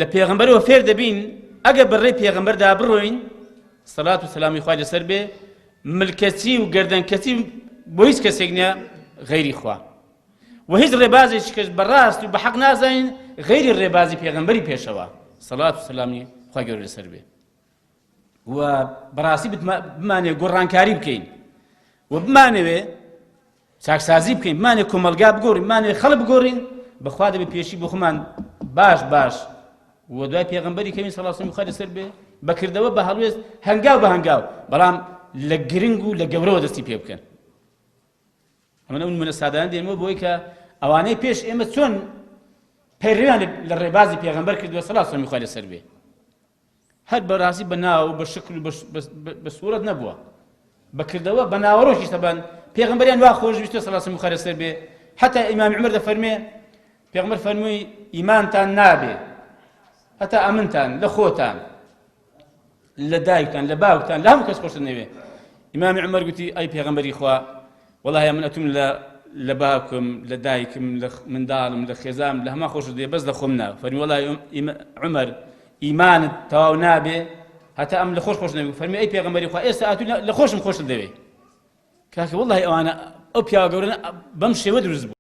لە پێغەمبەرەوە فێر دەبین ئەگەر بە ڕێی پێغەمبەردا بڕۆین سەلات و سەلامی خوای لەسەر بێ ملکەچی و گەردەنکەچی بۆ هیچ کەسێک نییە غەیری خوا و هیچ ڕێبازێکی کەس بە ڕاست و بە حەق نازانین غەیری ڕێبازی پێغەمبەری پێشەوە سەلات و سەلامی خوای گەورە لەسەر بێ و بەڕاستی بمانێ گۆڕانکاری بکەین و بمانەوێ چاکسازی بکەین بمانێ کۆمەڵگا بگۆڕین بمانێ خەڵک بگۆڕین بەخوا دەبێ پێشی بۆ خۆمان باش باش و دوای پێغەمبەری کەوین صلی الله علیه لەسەر بێ بەکردەوە بە هەڵوێست هەنگاو بە هەنگاو بەڵام لە گرنگ و لە گەورەوە دەستی پێ بکەن ئەمە ئەو نمونە سادانە دێنمەوە بۆی کە ئەوانەی پێش ئێمە چۆن پەیڕەویان لە ڕێبازی پێغەمبەر کردووە سەڵات سەمی خوای لەسەر بێ هەر بەڕاستی بە ناو و بە شکل و بە سوورەت نەبووە بە کردەوە بە ناوەڕۆکی سەبان پێغەمبەریان وا خۆش ویستوە سەڵات سەمی خوای لەسەر بێ حتا ئیمام عومەر دەفەرمێ پێغەمبەر فەرمووی ئیمانتان نابێ هەتا ئەمنتان لە خۆتان لە دایکتان لە باوکتان لە هەموو کەس خۆشتر نەوێ ئیمامی عومەر گوتی ئەی پێغەمبەری خوا وەڵاهی من ئەتوم لە لە باوکم لە دایکم لە منداڵم لە خێزام لە هەمان خۆشت دێ بەس لە خۆم نا فەرمی وەڵاهی عومەر ئیمانت تەواو نابێ هەتا ئەم لە خۆش خۆش نەبێ فەرمی ئەی پێغەمبەری خوا ئێستا ئەتوو لە خۆشم خۆشت دەوێ کاکە وەڵاهی ئەوانە ئەو پیاوە گەورە بەم شێوە دروست بوو.